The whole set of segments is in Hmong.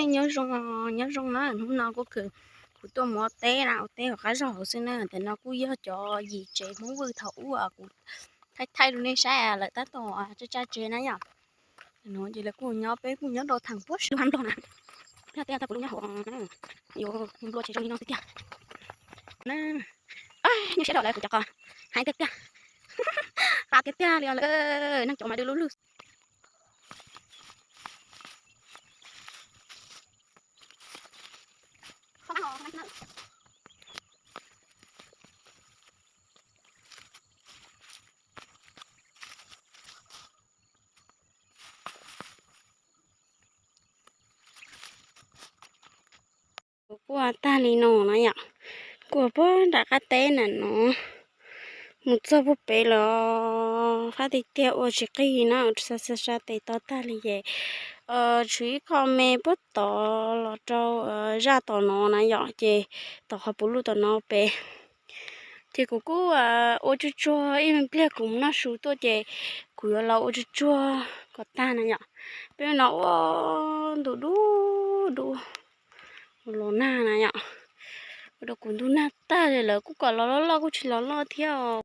Nyob zoo, nyob zoo na, hnub no kuv, kuv tuaj mus ua teb na, ua teb hauv qab zog hauv xwb na. Ntawm no kuj yog cov yim tsev Hmoob Vwj thaum ub kuv thaij thaij rau nej saib lawm tab tom tsa tsa tsev na yom. No ces lawv kuj nyob, peb kuj nyob rau theem puag sib nplog na. Thiab tej tag kuv lub nyob hauv na, yuav nplua tsev zoo li no xwb tiag na. Nyuaj siab rau lawv kuv cov qos, hais tiag tiag, qab tiag tiag li lawm, neeg cov mas dwb lub lwg. Kuv kuaj tag li no na yom, kuaj puag nram qab teb na no, mus txog puag pem lawm, fab tiag tiag ua tsis qig na, xa xa xa tes to tag li ces tshuav ib qho me puag tod los rau zaj tom no na yom, ces tom qhov puv luj tom no pem. Ces kuv kuj ua tsuag tsuag ib pliag kuv mus noj su tuaj ces kuv yuav los ua tsuag tsuag kom tag na yom. Peb no ua ntu dub dub los nag na yom, ua rau kuv ntub nag tag li lawm, kuj kom los loj loj kuj tsis los loj thiab.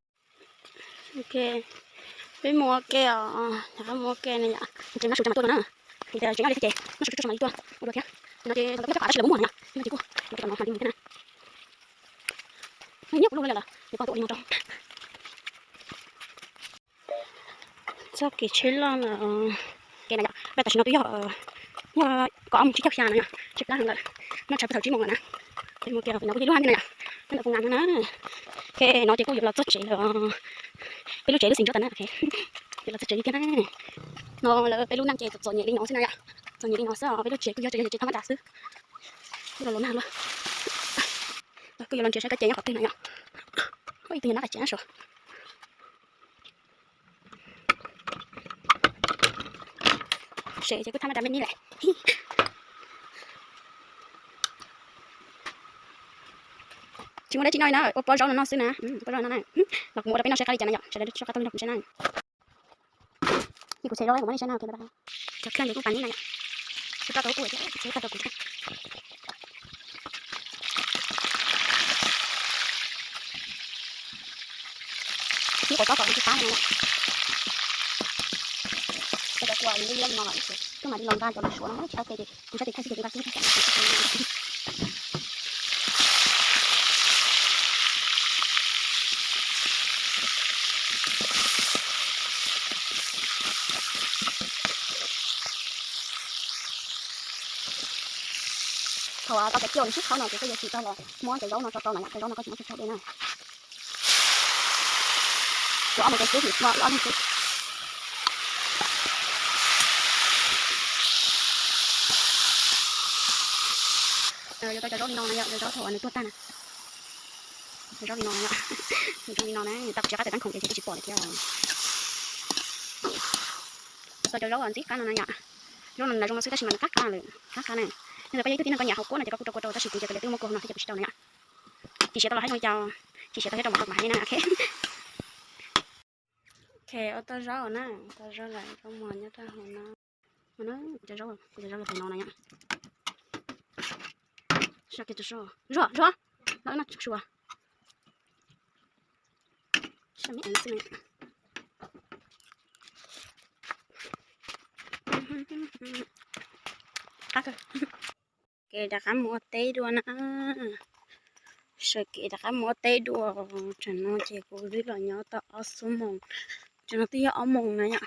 Ok, peb mus ua ke os, mus ua ke na yom, ces noj su tso mam tuaj dua na. Ces tseem nyob li thiab ces noj su tsuag tsuag mam li tuaj ua dua thiab. No ces thaum ntawd kuj tsis lawv muag muag na yom, no ces kuj mus ke tom no mam li mus thiab na. Nyiab kuv lub lawm lawm, nws poj tuaj ua li no rau. Txoj kev tsheb loj lawm. Kev na yom, peb tam sim no twb yog, yog kaum ob moos tsib caug xya no yom, tshaib plab heev lawm, noj tshav puag thaum tsib moos lawm na. Peb mus ke no kuj yog lub hab ntej na yom, nyob ntawm Phu Nga no na. Ok, no ces kuj yuav los txog tsev lawm. Peb lub tsev lub xim ntsuab tas na, yuav los txog tsev li tiag na. No lawv peb lub neej ces txom txom nyem li no xwb na yom, txom nyem li no xwb os, peb lub tsev kuj yog tsev yog tsev thab mab das xwb. Kuj los los nag luaj. Kuj yuav los ntsia saib kab ce nyob qhov twg na yom. Ib tug nyuag nab qab ce na sav. Sev ces kuj thab mab das me me lawm. Tsis muaj dab tsi noj li na, ua pob zaub no noj xwb na, ua pob zaub no na. Los kuv mus ua rau peb noj saib qab li cas na yom, sawv daws soj qab tuaj nrog kuv saib na. Ces kuv txhais zaub kuv muab nej saib na, cov kheej ces kuj pas nib na yom. Tsis tau tau kuj thiab, tsis tau tau kuv thiab. Ib qhov tsob tom kuv tsis qab no. Cov kua nws liab li no lawm, twb mam li los nqa cov lus suav no tsis tau ke ces kuv sab tes thaij xwb ces kuv nqa xwb. Thaum tau cov kiaus nws sib qhawv no ces koj yuav tsum tau los muab cov zaub no tso rau na yom, cov zaub no koj tsis muab tso rau dej na. Yuav ob mus tes xwb, yuav ob leeg xwb. Yuav tau cov zaub li no na yom, cov zaub thaum nws tuag tag na. Cov zaub li no na yom, cov zaub li no na, tau tsis qab tawm teeb khoom ces kuj tsis pom lawm thiab. Tau cov zaub ntxib qab no na yom. Zaub no nws zoo no xwb tab sis mas nws qab qab lawm, qab qab na. Yog tias koj yog ib tug tib neeg koj nyiam haus kuab no ces koj kuj rau kua rau tab sis kuv ces kuv twb muaj kua no thiab kuv tsis rau na yom. Tsis siav tau los hais zoo li cas, tsis siav tau thiab rau mam tau mam hais nej na. Ok, ua tau zaub na, tau zaub lawm, zaub mos nyob rau hauv no. Kuv cov zaub, kuv cov zaub los pem no na yom. Zuag, zuag, los noj sua. Qab kawg. Kev rov qab mus ua teb dua na. Sawv kev rov qab mus ua teb dua, tsam no ces kuv twb los nyob tau ob xuab moos, tsam no twb yog ob moos na yom.